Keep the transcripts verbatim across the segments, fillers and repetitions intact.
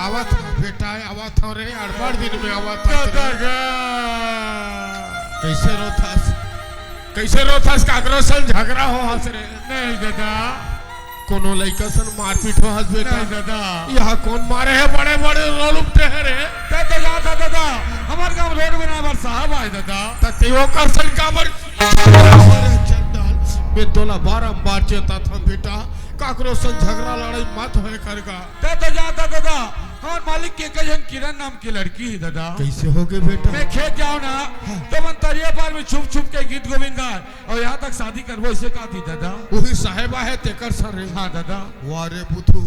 आवत हंव बेटा, आवत हंव रे, अड़बड़ दिन में आवत हंस रे। दादा गा। कइसे रोथस? कइसे रोथस? काकरो संग झगरा होहस रे? नहीं दादा। कोनो लइका सन मारपीट होहस बेटा? नहीं दादा। इहाँ कोन मारे हे? बड़े बड़े रोल उपटे हे रे। ते तो जानथस दादा, हमर गांव रोड बनाए बर साहब आए दादा। त ते ओकर संग काबर? अरे चंडाल, मैं तोला बारंबार चेताथंव बेटा, काकरो संग झगरा लड़ाई मत होय कर गा। ते तो जानथस दादा, हमर मालिक के एक झन किरण नाम के लड़की हे दादा। कइसे होगे बेटा? मैं खेत जांव ना, हाँ। त मन तरिया पार में छुप छुप के गीत गोविंद गाय अउ इहाँ तक शादी करबो, अइसे कहिथे दादा। उही साहेबा हे तेकर संग रे। हाँ दादा। वाह रे बुधू,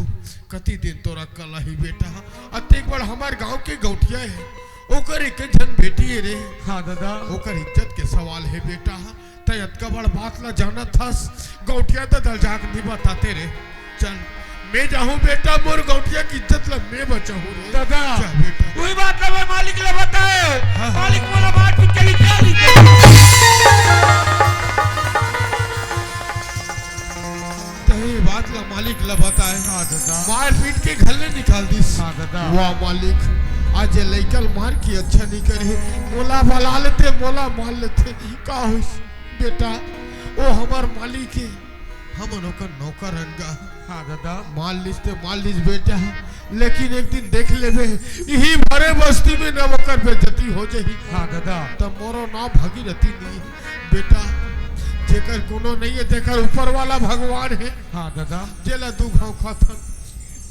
कति दिन तोर अक्कल आही बेटा। अतेक बड़ हमर गांव के गौंटिया हे, ओकर एक झन बेटी हे रे। हाँ दादा। ओकर इज्जत के सवाल हे बेटा। तैं अतका बड़ बात ला जानत हस, गौंटिया ददा ल जाके नइ बताते रे। चल, मैं जाहूं बेटा, मोर गौंटिया के इज्जत ला मैं बचाहूं रे। दादा, जा बेटा। उही बात ला मैं मालिक ला बताएंव। हाँ। मालिक मोला मारपीट के निकाल दिस। तैं ए बात ला मालिक ला बताए। हाँ दादा। मारपीट के घर ले निकाल दिस। हाँ दादा। वाह मालिक, आज ए लइका ल मार के अच्छा नइ करे, मोला बला लेते, मोला मार लेते। का होइस बेटा, ओ हमर मालिक हे, हमन ओकर नौकर हन गा। हाँ दादा। मार लिस ते मार लिस बेटा, लेकिन एक दिन देख लेबे, इही भरे बस्ती में न ओकर बेइज्जती हो जाही। हाँ दादा। त मोरो नाम भागीरथी नइ हे बेटा, जेकर कोनो नइ हे, तेकर ऊपर वाला भगवान हे। हाँ दादा। जेला दू घांव खाथन,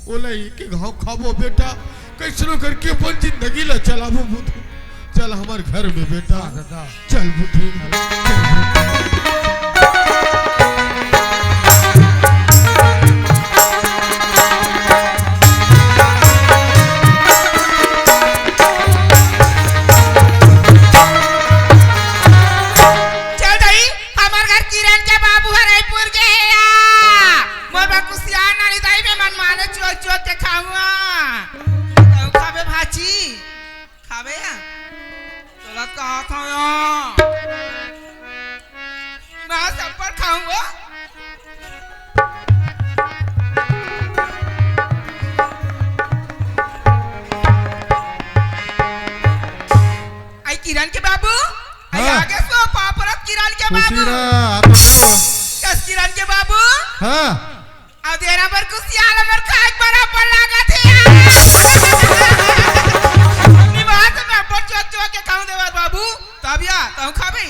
ओला एक घांव खाबो बेटा, कइसनो करके अपन जिंदगी ला चलाबो बुधू। चल हमर घर में बेटा। हाँ दादा। चल बुधू। चल दाई, हमर घर किरण के बाबू ह रइपुर गे हे या। मोर बर कुसियार लानही दाई, मैं मनमाने चोर चोर के खाहूं। तहूं खाबे भांची? खाबे या? तोला कहा था या। मैं सब पर खाहूं। आई किरण के बाबू, आई हाँ। आगे सो पापरत किरण के बाबू। खुशी रहा, आ तो गयो। कस किरण के बाबू? हाँ। अउ देना बर कुसियार हमर खाए के बराबर लागत हे यार। निवास में अपन चोक चोक के खाऊं देवर बाबू। तब या, तहूं खाबे।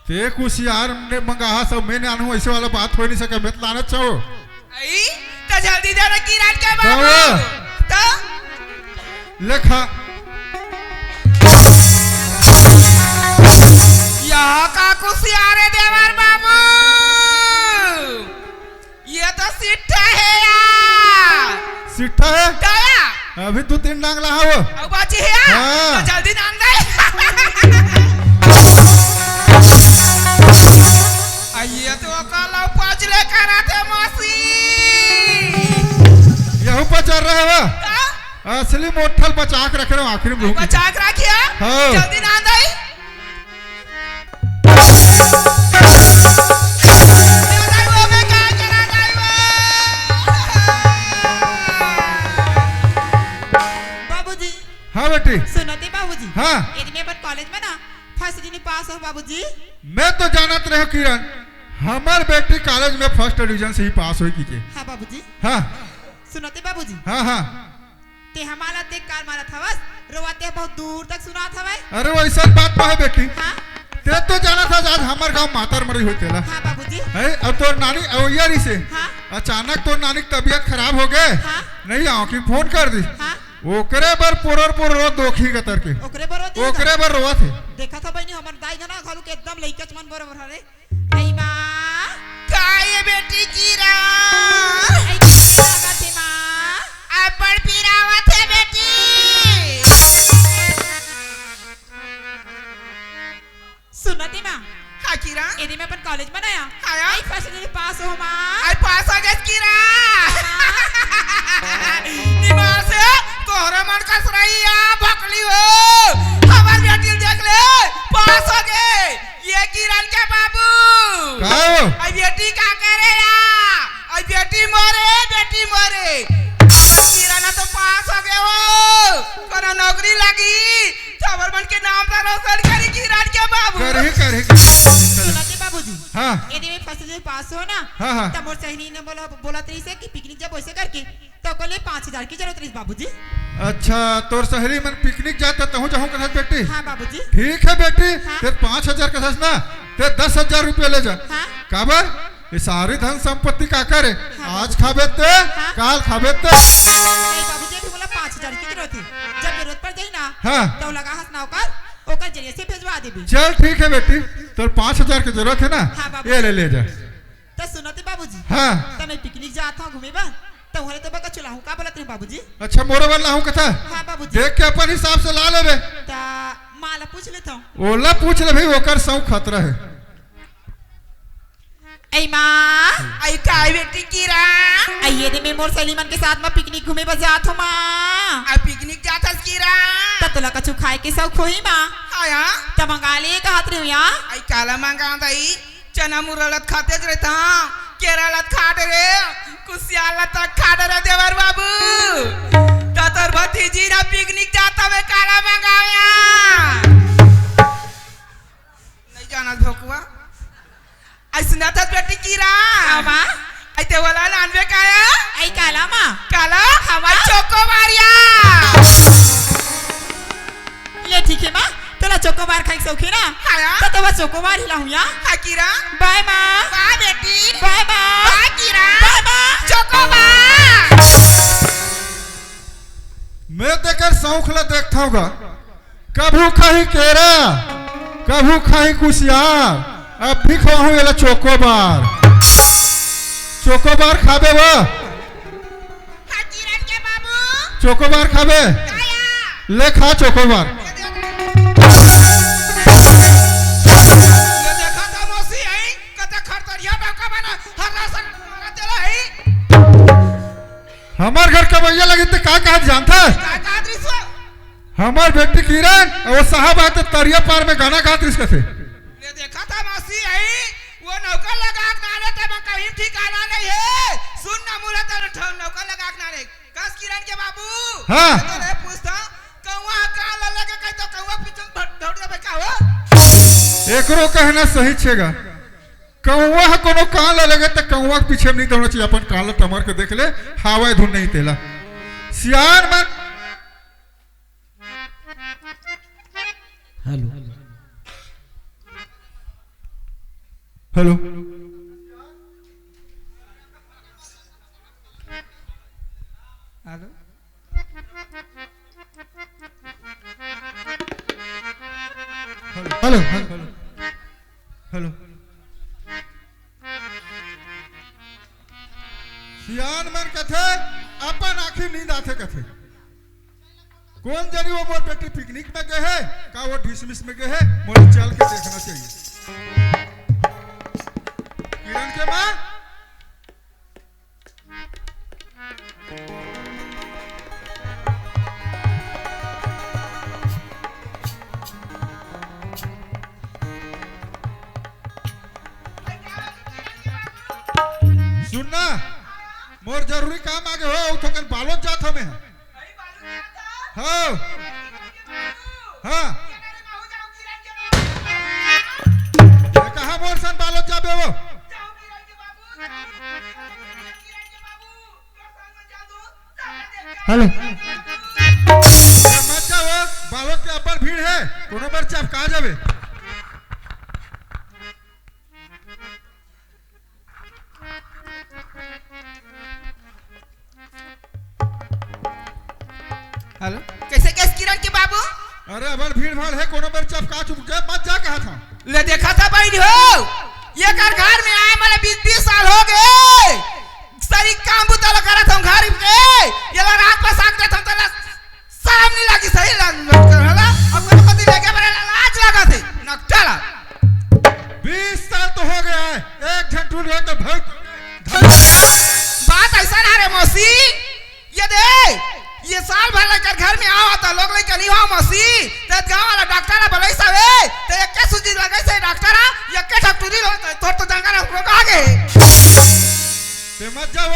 ते कुसियार ने मंगाहा सब मैं लानहूं, अइसे वाला बात हो नइ सके, मैं तो लानत हंव। आई, त जल्दी दे रे किरण के बाबू। बाबू। त? ले खा। या का कुसियार हे देवर बाबू? ये तो सिट्ठा हे यार। सिट्ठा हे? दया। अभी दू तीन डांग लाहा वो। अउ बाची हे यार। हाँ। त जल्दी डांग दे। आ, ये तो ओकर ला उपज ले करत हे मौसी। यहू पर चल रहे हो। का? असली मोठल बचा के रखे रहो, आखिरी में अउ बचा के रखिया। हाँ। जल्दी डांग दे। बाबूजी। हाँ बेटी। सुनते बाबूजी। हाँ। यदि मैं अपन कॉलेज में ना फर्स्ट डिवीजन पास हो बाबूजी। मैं तो जानत रहे किरण, हमर बेटी कॉलेज में फर्स्ट डिवीजन से ही पास होई की के। हाँ बाबूजी। हाँ। सुनते बाबूजी। हाँ, हाँ। ते हमारा देख कार मारत हवस, रोवत हे बहुत दूर तक सुनात हवय। अरे वइसन बात ना हे बेटी। हाँ? ते तो जानत हस आज हमर गांव मातर मरई होय तेला। हाँ बाबूजी। हे, अउ तोर नानी अवइया रहिसे। हाँ। अचानक तोर नानी के तबीयत खराब होगे। हाँ। नइ आंव कहिके फोन कर दिस। हाँ। ओकरे बर पोरोर पोरोर रोवत हे दोखी कतर के। ओकरे बर रोवत हे? ओकरे बर रोवत हे। देखत हो बहिनी, हमर दाई घना घलो के एकदम लइकच मन बरोबर हरे। अई माँ। का ये बेटी किरण? अई का लागत हे माँ? अब्बड़ पिरावत हे बेटी। सुनत हे माँ। हाँ किरण। यदि मैं अपन कॉलेज में ना आया। हाँ। अई फर्स्ट डिवीजन पास हो माँ। अई पास हो गे किरण। हाँ। निमास हे, तोहरे मन कस रही या भकली हो। हमर बेटी ल देख ले, पास हो गे। ये किरण के बाबू। का हो? अई बेटी का करे या? अई बेटी मोरे, बेटी मोरे। अई किरण पास हो गए हो, कोनो नौकरी लगी, तो हमर मन के नाम ला रोशन करी किरण के बाबू। करही, करही, करही। सुनते बाबूजी। हाँ। यदि मैं फर्स्ट डिवीजन पास हो ना, हाँ, हाँ। तो मोर सहेली ने बोला, बोलत रहिसे कि पिकनिक जाबो ऐसे करके, तो ओकर ले पाँच हजार की जरूरत रहिस बाबूजी। अच्छा, तोर सहेली मन पिकनिक जात हे, तहूँ जाहूँ कहत बेटी? हाँ बाबूजी। ठीक है बेटी, हाँ। ते पाँच हजार कहत हस ना, ते दस हजार रुपया ले जा। हाँ। काबर? ये सारी धन संपत्ति काकर हे? हाँ। आज खाबे ते, हाँ। काल खाबे ते। नहीं बाबूजी, अभी मोला पाँच हजार की जरूरत हे। जब जरूरत पड़ जाही ना, हाँ। तो लगा हस ना ओकर, ओकर जरिए से भेजवा देबे। चल ठीक है बेटी, तोर पाँच हजार की जरूरत हे ना, हाँ बाबूजी। ये ले, ले जा। त सुनते बाबूजी। हाँ। त मैं पिकनिक जात हूँ घूमे बर, त उहरे तो बका चुलाहूँ का बोलत रहे बाबूजी। अच्छा, मोरे बर लाहूँ कथा? हाँ बाबूजी। देख के अपन हिसाब से ला लेबे। त माँ ला पूछ लेत हूँ। ओला पूछ ले भाई, ओकर सौ खतरा है। ऐ माँ। ऐ का बेटी किरण? ऐ ये दे मैं मोर सहेली मन के साथ में पिकनिक घूमे बर जात हूँ माँ। आ पिकनिक जात हस किरण? त तोला कछु खाए के शौक होही माँ? हाँ या। त मंगा ले कहत रहे हूँ या। ऐ काला मंगा दई? चना मुरलत खाते ज रहता, केरा लत खाट रे, कुसियार लत खाट रे देवर बाबू। त तोर भतीजी ना पिकनिक जात हवे काला मंगाव्या। नहीं जाना धोकुआ। ऐ सुनत हस बेटी किरण? हाँ माँ। ऐ ते वाला लानबे काया? ऐ काला माँ? काला? हमार चोकोबार या। ले ठीक है माँ, तोला चोकोबार खाए के शौक हे ना? हाँ या। त तोला चोकोबार ही लाहूँ या। हाँ किरण। बाय माँ। बाय बेटी। बाय माँ। बाय किरण। बाय माँ। चोकोबार। मैं तेकर शौक ला देखत हूँ गा। कभू खाही केरा, कभू खाही कुसियार, अब भी खवाहूँ एला चोकोबार। चोकोबार खाबे वो? हाँ, किरण के बाबू। चोकोबार खाबे? काया? ले खा चोकोबार। ये देखा था मौसी, यही कते खरतरिया डंका बना, हर रासन मारा तेला है। हमार घर के भैया लगी ते का कहत जानता है? का कहत रिसो? हमार बेटी किरण, वो साहब आते तरिया पार में गाना गात रिस कथे। ले देखा था मौसी, यही वो नौकर लगा के नारे ते मैं कहीं ठिकाना नहीं है। सुन ना मुला तेरे ठो नौकर लगा के नारे। कस किरण के बाबू। हाँ। मैं तो नहीं पूछता, कौवा कान ला लगे कहीं तो कौवा पीछे भट दौड़ जाबे का हो? एकरो कहना सही छेगा। कौवा ह कोनो कान ला लगे त कौवा के पीछे में नहीं दौड़ना चाहिए। अपन कान ला टमर के देख ले, हवा धुन नहीं तेला। सियान मन। Hello. Hello. Hello. Hello, hello, hello, hello. सियान मन कथे, अपन आँखी नींद आथे कथे। कोन जनी वो मोर बेटी पिकनिक में गे हे, का वो डिसमिस में गे हे, मोला चल के देखना चाहिए। किरण के माँ, सुन ना, मोर जरूरी काम आगे हो, उ थोकन बालोद जात हमें। हाँ। हाँ। ये कहाँ मोर सन बालोद जाबे वो? हेलो। मत जाओ, बालोद के अब्बड़ भीड़ है, कोनो बर चपका जाबे। हेलो, कैसे, कैसे किरण के बाबू? अरे, अब्बड़ भीड़ भाड़ है, कोनो बर चपका चुप के मत जा कहा था। ले देखा था बहन हो, ये कर घर में आए मला बीस बीस साल हो गए, सारी काम बुता ला करत हूँ घर के, ये ला रात में साग देत हूँ तो ला शरम नहीं लगी, सही लग-, लग-, होला? अब कोई पति लेके बड़े लाज लगा थे, नकटा ला। बीस साल तो हो गया है, एक झन टूट गया तो भाई। बात ऐसा ना रे मौसी, ये दे, ये साल भर लेकर घर में आवा था, लोग लेकर नहीं हुआ मौसी, तो गांव वाला डॉक्टर ला बलई सावे, तो एक के सूजी लगे से डॉक्टर आ, एक के ठक टूरी लो, तो तोर तो जंगल हमको कहा गए। ते मत जाओ।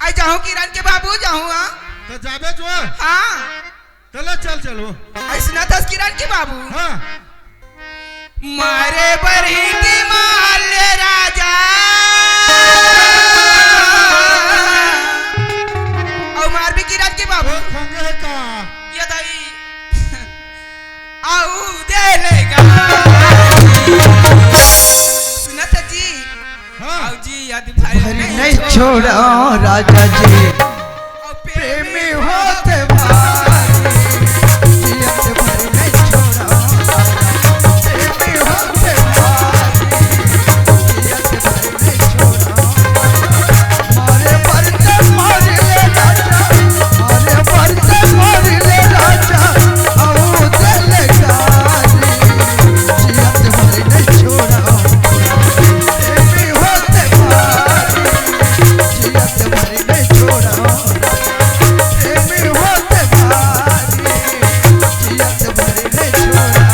आई जाऊँ किरण के बाबू, जाऊँ हाँ। त जाबे जो। हाँ। त ले चल, चल वो। अइसना तस किरण के बाबू। हाँ। मारे बर ही दिमाल ले राजा। अउ मार भी किरण के बाबू। वो खंगे है का? ये दाई। अउ दे लेगा। सुनत जी। हाँ। अउ जी याद भर भर नहीं नहीं छोड़ा। छोड़ा राजा जी। अउ प्रेमी प्रेमी होते भारी, जियत भर नहीं छोड़ा। प्रेमी होते भारी, जियत भर नहीं छोड़ा। मारे मरते मार ले राजा, मारे मरते मार ले राजा, आओ दिल गारी, जियत भर नहीं छोड़ा। प्रेमी होते भारी, जियत भर नहीं छोड़ा। प्रेमी होते भारी, जियत भर नहीं छोड़ा।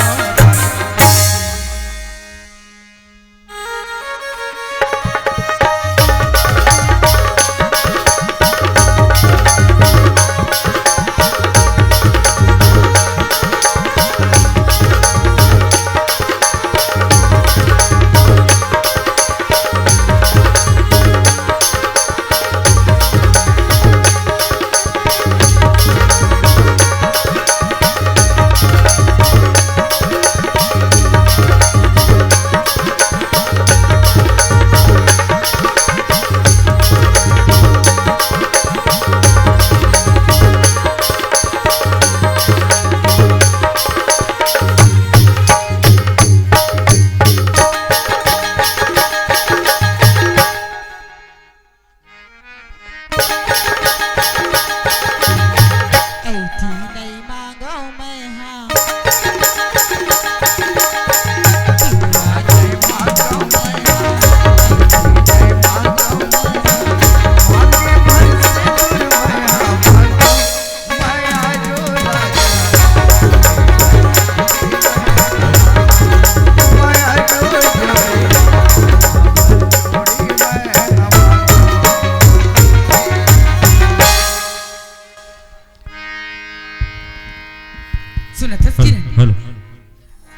सुनत हस हेलो, किरण? हेलो।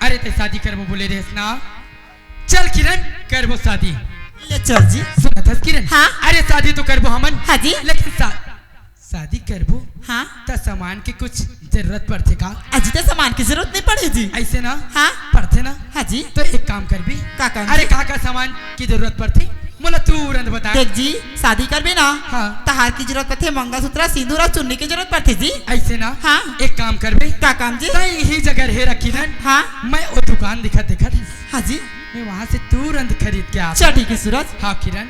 अरे तैं शादी करबो बोले रहेस ना? चल किरण, करबो शादी। ले चल जी। सुनत हस किरण? हाँ। अरे शादी तो करबो हमन। हाँ जी। लेकिन शा-, शादी करबो हाँ। त सामान के कुछ जरूरत पड़थे का? अजी त सामान के जरूरत नहीं पड़े जी। अइसे ना? हाँ। पड़थे ना? हाँ जी। त एक काम करबे। का काम अरे जी? का का सामान के जरूरत पड़थे? मोला तुरंत बता। देख जी, शादी करबे ना, हाँ। त हार के जरूरत पड़थे, मंगलसूत्र, सिंदूर अउ चुन्नी के जरूरत पड़थे जी। अइसे ना? हाँ। एक काम करबे। का काम जी? तैं इही जगह रहे रखी ना। हाँ। मैं वो दुकान दिखत देखत। हाँ जी। मैं वहाँ से तुरंत खरीद के आत हँव। चल ठीक हे सूरज। हाँ किरण।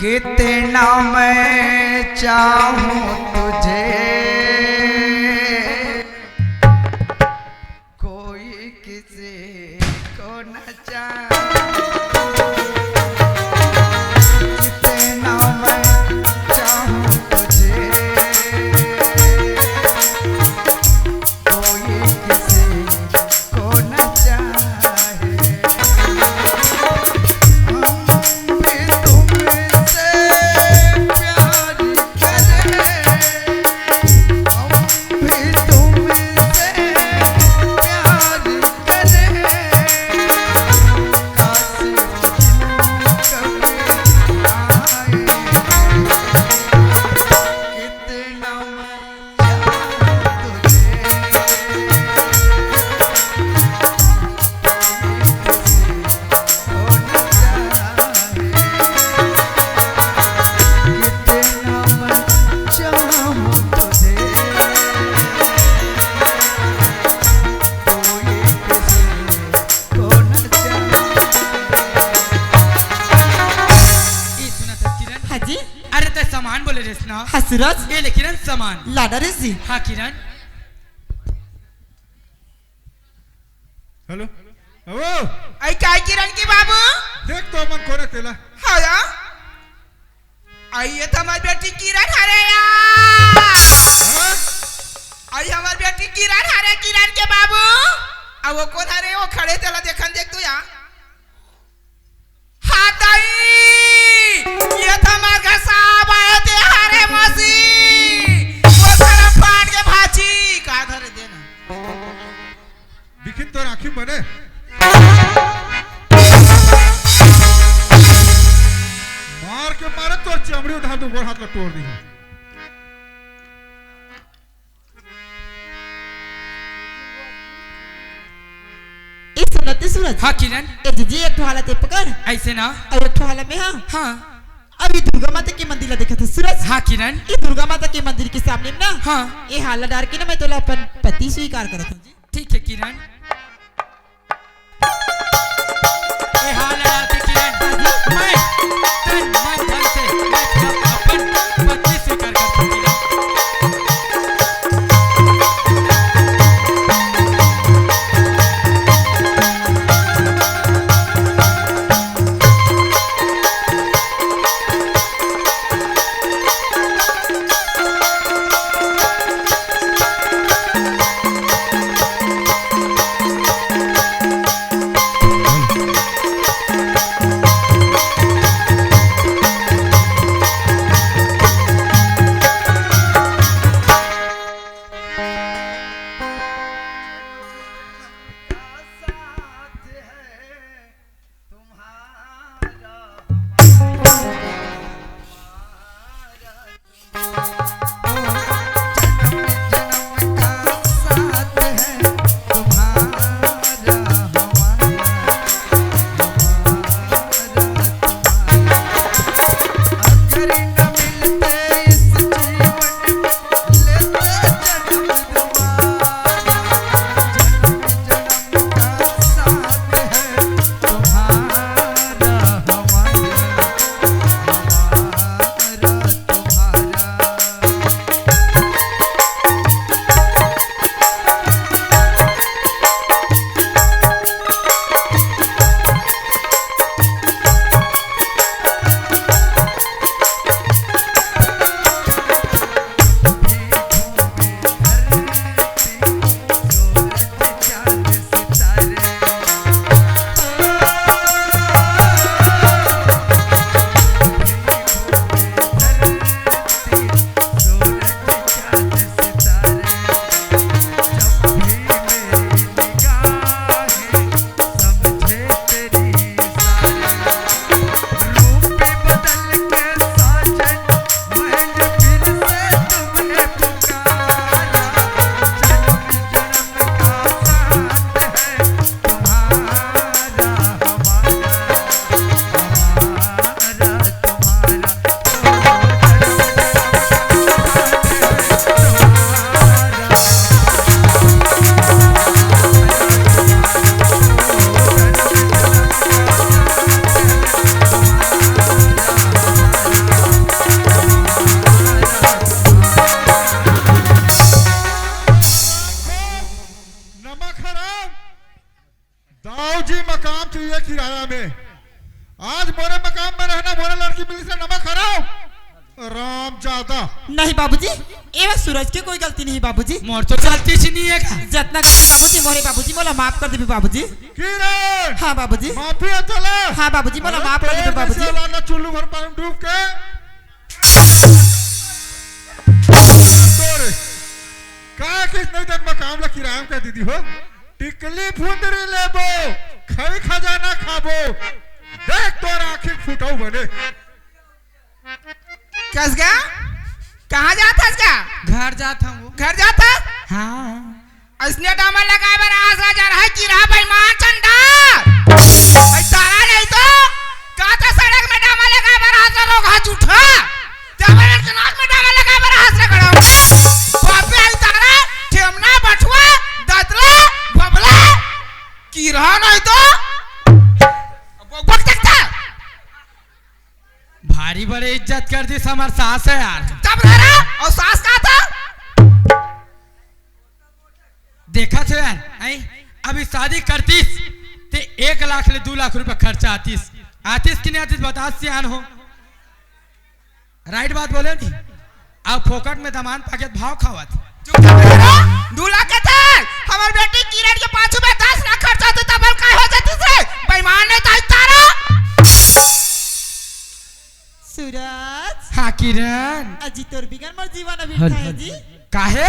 कितना मैं चाहूँ तुझे, कोई किसी को न चाहे। कितना मैं चाहूँ तुझे, कोई किसी को न चाहे। हम भी तुमसे प्यार करें, हम भी तुमसे प्यार करें। काश वो दिन कभी आए। कितना मैं ए, सुनत हस किरण? हाँ जी। अरे, तैं सामान बोले रहेस ना? हाँ, सूरज। ए ले किरण, सामान। ला डरेस जी। हाँ, किरण। हेलो। ओ। अई, काय किरण के बाबू? देख तो मन कोन हे तेला। हाँ या। अई, ये तो हमर बेटी किरण हरे या। हाँ? अई, हमर बेटी किरण हरे, किरण के बाबू। अब वो कोन हरे, वो खड़े तेला देखन देख तो या। हाँ दाई, ये तो हमर घर साहब आए थे, हरे उधार दू गोड़ हाथ ला तोड़ दी। ए सुनत हे सूरज। हाँ किरण। ए जीजी, एक ठो हाला ते पकड़। अइसे ना। अउ एक ठो हाला में, हाँ। हाँ। अभी दुर्गा माता के मंदिर ला देखत हे सूरज। हाँ किरण। ए दुर्गा माता के मंदिर के सामने में ना। हाँ। ए हाला डार के ना मैं तोला अपन पति स्वीकार करत हूँ जी। ठीक हे किरण। ए हाला डार के किरण, मैं तन मन धन से मैं अपन पति स्वीकार करत हूँ किरण। नमक हराम। दाऊ जी मकाम चाहिए किराया में। आज मोरे मकाम में रहना, मोरे लड़की मिली से नमक हराम। राम ज्यादा। नहीं बाबूजी, एमा सूरज के कोई गलती नहीं बाबूजी। मोर तो गलती च नहीं हे का? जतना गलती बाबूजी, मोरे बाबूजी, मोला माफ कर देबे बाबूजी। किरण। हाँ बाबूजी। माफी हे तोला। हाँ बाबूजी, मोला अरे माफ कर देबे तेरे बाबूजी। जैसे औलाद ला चुल्लू भर पानी में डूब के। तोरे। का किस नहीं तन मकाम ला किराया में कह दीदी हो? टिकली फुंदरी लेबो, खई खजाना खाबो। देख तोर आँखी फुटाऊ बने। कस गा? कहाँ जात हस गा? घर जात हूँ। घर जात हस? हाँ। अइसने डामर लगाए बर आज राजा रहा कि रहा बेईमान चंडा। भाई तारा नहीं तो का तो सड़क में डामर लगाए बर आज रोग हा जूठा। ते हमर के नाक में डामर लगाए बर आज रगड़ा। बापे आई तारा, ठेमना, बठुआ, दतला, बबला, की रहा नहीं तो। बक, बक सकता। भारी बड़े इज्जत कर दिस हमर सास हे यार। तब रहा, अउ सास का था? देखत हे यार, हैं? अभी शादी करतिस, ते एक लाख ले दू लाख रुपया खर्चा आतिस। आतिस कि नहीं आतिस, बता सियान हो। राइट बात बोले नहीं? अब फोकट में दमांद पाके भाव खावत। चुप रह रे, दू लाख के थे। हमर बेटी किरण के पाछू में दस लाख खर्चा होते, तब का हो जातिस रे? बेईमान नहीं तो तारा। सूरज। हाँ, किरण। अजी तोर बिगन मोर जीवन अबिरथा हे जी। काहे?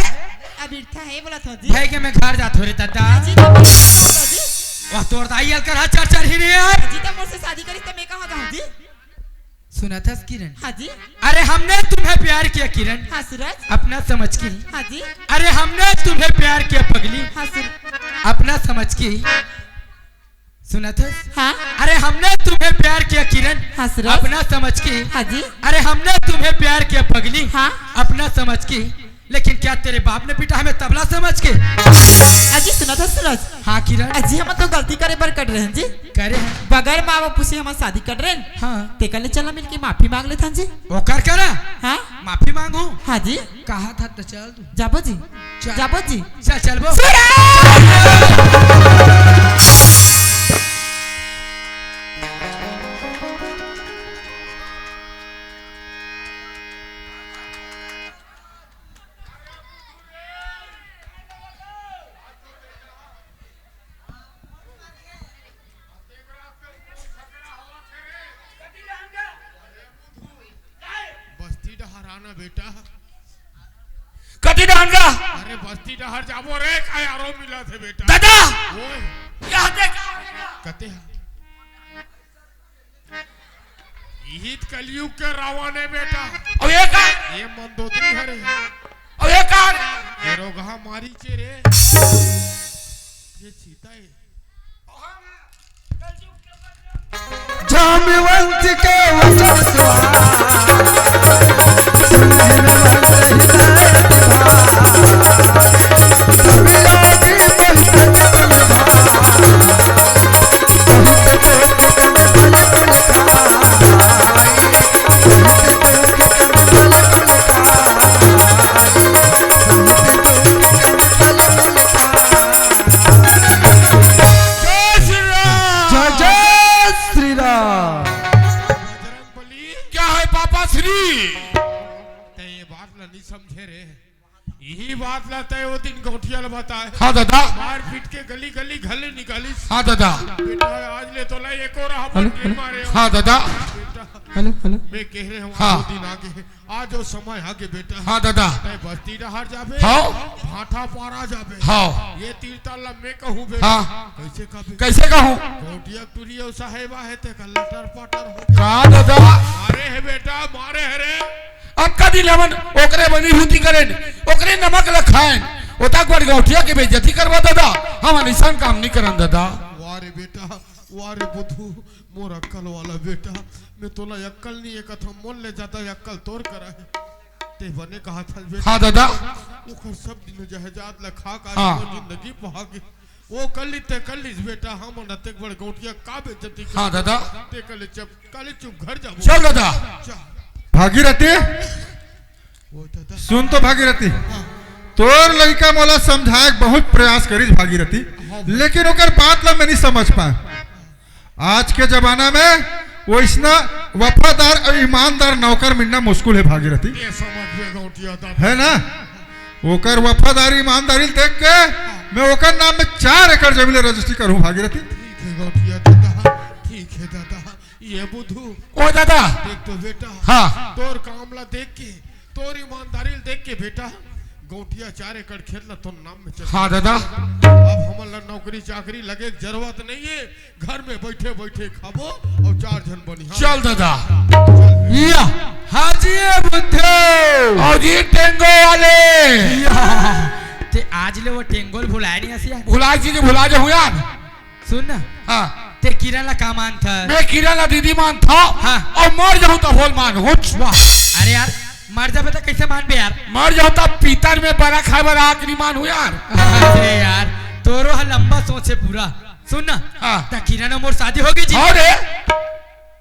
अबिरथा हे बोलत हूँ जी। भाई के मैं घर जात हूँ रे दादा। अजी तो मोर से शादी करिस जी। वाह, तोर दाई अलकर हा चर चर ही नहीं यार। अजी तो मोर से शादी करिस तो मैं कहाँ जाऊँ जी? सुनत हस किरण? हाँ जी। अरे हमने तुम्हें प्यार किया किरण, हाँ सूरज। अपना समझ के। हाँ जी। अरे हमने तुम्हें प्यार किया पगली, हाँ सूरज। अपना समझ के। सुनत हस? हाँ। अरे हमने तुम्हें प्यार किया किरण, हाँ सूरज। अपना समझ के। हाँ जी। अरे हमने तुम्हें प्यार किया पगली, हाँ। अपना समझ के। लेकिन क्या तेरे बाप ने पीटा हमें तबला समझ के? अजी सुनत हस सूरज? हाँ किरण। अजी हम तो गलती करे बर कर रहे हैं जी। करे हैं। बगैर माँ बाप पूछे हम शादी कर रहे हैं। हाँ। तेकर ले चला मिलके माफी मांग लेथन जी। ओकर करा? हाँ। माफी मांगू? हाँ जी। कहा था तो चल तू। जाबो जी। चल। जाबो जी। चल, चलबो। बस्ती डहर आना बेटा। कति डहर गा? अरे बस्ती डहर जाबो रे, का यारो मिला थे बेटा। दादा! ओए। यहाँ देख। कते हा? इही त कलयुग के रावण हे बेटा। अउ ये का? ये मंदोदरी हरे। अउ ये का? ये रोगहा मारीच हे रे। ये चीता हे। जामवंत के वचन सुहाए, सुन जिन मंद हृदय विभाए। जय श्री राम। जय जय श्री राम। बजरंग बली। क्या है पापा श्री? तैं ये बात ला नहीं समझे रे। यही बात ला तैं वो दिन गौंटिया ला बताए। हाँ दादा। मारपीट के गली गली घले निकालिस। हाँ दादा। बेटा आज ले तोला एक और हेलो, अपन हेलो। मारे। हाँ दादा। बेटा। Hello, hello. मैं कह रहे हूँ हाँ। वो दिन आगे। आज वो समय आगे बेटा। हाँ दादा। तैं बस्ती डहर जाबे। हाँ। भाटा पारा जाबे। हाँ। ये तीर ताल ला मैं कहूँ बेटा। हाँ। कैसे कहबे? कैसे कहूँ? गौंटिया टुरी अउ साहेबा हे ते का लटर पटर हो। का दादा? मारे हे बेटा, मारे हे रे। अतका दिन हमन ओकरे बनी भूती करेन, ओकरे नमक ल खाएन, ओतक बड़ गौंटिया के बेइज्जती करबो दादा। हमन अइसन काम नइ करन दादा। वाह रे बेटा, वाह रे बुधू, मोर अक्कल वाला बेटा, मैं तोला अक्कल नइ हे कथंव, मोर ले जादा अक्कल तोर करा हे। तैं बने कहत हस बेटा। हाँ दादा। ओकर सब दिन जायदाद ल खा खा हाँ। के जिंदगी पहा गे। वो कल्ली ते कल्ली बेटा, हमन अतेक बड़ गौंटिया का बेइज्जती हाँ, कर दादा। ते कल्ली चुप, कल्ली चुप घर जाबो। चल दादा। चल। भागीरथी, वो दादा। सुन तो भागीरथी, हाँ। तोर लइका मोला समझाए के बहुत प्रयास करिस भागीरथी, हाँ। लेकिन ओकर बात ला मैं नहीं समझ पाए। आज के जमाना में वइसना वफादार अउ ईमानदार नौकर मिलना मुश्किल हे भागीरथी। ये समझ में गौंटिया दादा। हे ना? ओकर वफादारी, ईमानदारी ल देख के मैं ओकर नाम में चार एकड़ जमीन ल रजिस्ट्री करहूँ, भागीरथी। ठीक हे गौंटिया दादा, ठीक हे दादा। ये बुधू। ओ दादा। देख तो बेटा। हाँ। तोर काम ला देख के, तोर ईमानदारी ल देख के बेटा, गौंटिया चार एकड़ खेत ला तोर नाम में चल। हाँ दादा। अब हमन ला नौकरी चाकरी लगे के जरूरत नइ हे। घर में बइठे बइठे खाबो अउ चार झन बनिहार। चल दादा। चल। या, हाँ जी, ये बुद्धू। अउ जी, टेंगो वाले। या, ते आज ले वो टेंगो ल भुलाए नइ हस यार। भुलाए जी, भुला जाहूँ यार। सुन ना। हाँ। ते किरण ला का मानथस? मैं किरण ला दीदी मानथंव। हाँ। अउ मर जाहूँ त भोल मानहूँ। वाह। अरे यार, मर जाबे त कइसे मानबे यार? मर जाहूँ त पीतर में बरा खाए बर आके नइ मानहूँ यार। अरे यार, तोरो ह लंबा सोच हे पूरा। सुन ना, हाँ। त किरण अउ मोर शादी होगे जी। हाँ रे।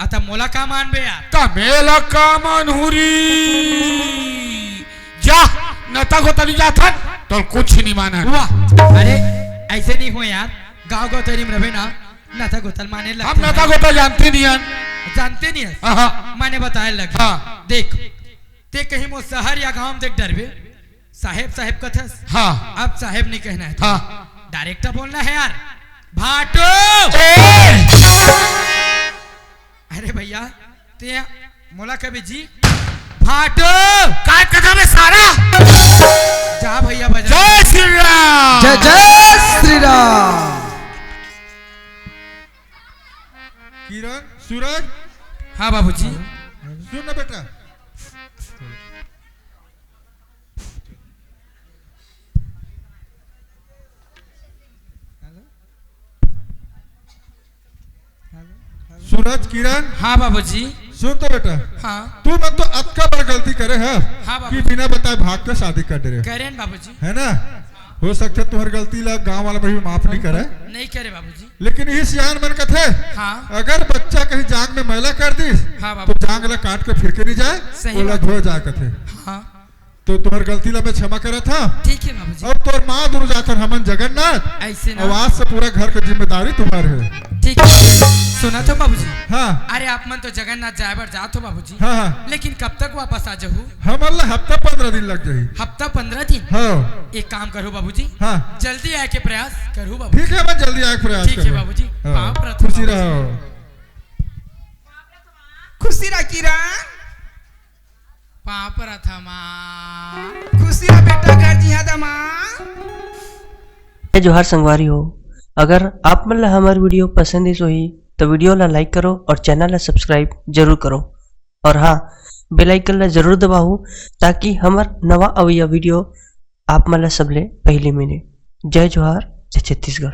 अ त मोला का मानबे यार? त मोला का मानहू री? जा, नता गोता नइ जाथन, तोर कुछ नइ मानन। वाह, अरे, अइसे नइ होय यार, गाँव गौतरी में रहिबे ना, नता गोता ल माने लगथे। हम नता गोता जानते नइ हन। जानते नइ हस? हाँ, हाँ। माने बताए लग। हाँ। देख, ते कहीं मोर शहर या गाँव में देख डरबे, साहेब साहेब कथस। हाँ। अब साहेब नइ कहना हे। हाँ। Direct बोलना हे यार। भाटो। ए! अरे भइया, ते मोला कबे जी? भाटो। काय कथा में सारा? जा भइया बजा। जय श्री राम। जय जय श्री राम। किरण, सूरज। हाँ बाबूजी। सुन ना बेटा। सूरज किरण। हाँ बाबूजी। सुन तो बेटा। हाँ। तू मन तो अतका बड़ गलती करे है हाँ कि बाबूजी। बिना बताए भाग के शादी कर डरे। करेन बाबूजी। है ना? हो सकथे तुहर गलती ला गांव वाला भी माफ नहीं करे। नहीं करे बाबूजी। लेकिन इही सियान मन कथे, हाँ। अगर बच्चा कहीं जांग में मैला कर दिस, हाँ बाबू। तो जांग ला काट के फेंके नहीं जाए, सही ओला बात। धोए जाए कथे। हाँ। तो तुहर गलती ला मैं क्षमा करत हंव। ठीक है बाबूजी। अउ तोर माँ दुनो जाथन हमन जगन्नाथ। ऐसे ना। अउ आज से पूरा घर के जिम्मेदारी तुहर है। ठीक है बाबूजी। सुनत हो बाबूजी? हाँ। अरे आप मन तो जगन्नाथ जाए बर जात हो बाबूजी। हाँ, हाँ। लेकिन कब तक वापस आ जाहू? हमन ला हफ्ता पंद्रह दिन लग जाही। हफ्ता पंद्रह दिन? हाँ। एक काम करहू बाबूजी। हाँ। जल्दी आए के प्रयास करहू बाबूजी। ठीक है, मैं जल्दी आए के प्रयास ठीक है करूँ। बाबूजी। हाँ। पाँव परत हंव खुशी बाबूजी। रहो। खुशी रह किरण। पाँव परत हंव माँ। खुशी रह बेटा, घर जिहा दमाद। जय जोहार संगवारी हो, अगर आप मन ला हमर video पसंद आइस होही, तो video ला like करो और channel ला subscribe जरूर करो। और हाँ, bell icon ला जरूर दबाओ, ताकि हमर नवा अवइया video आप मन ला सबले पहली मिले। जय जोहार, जय छत्तीसगढ़।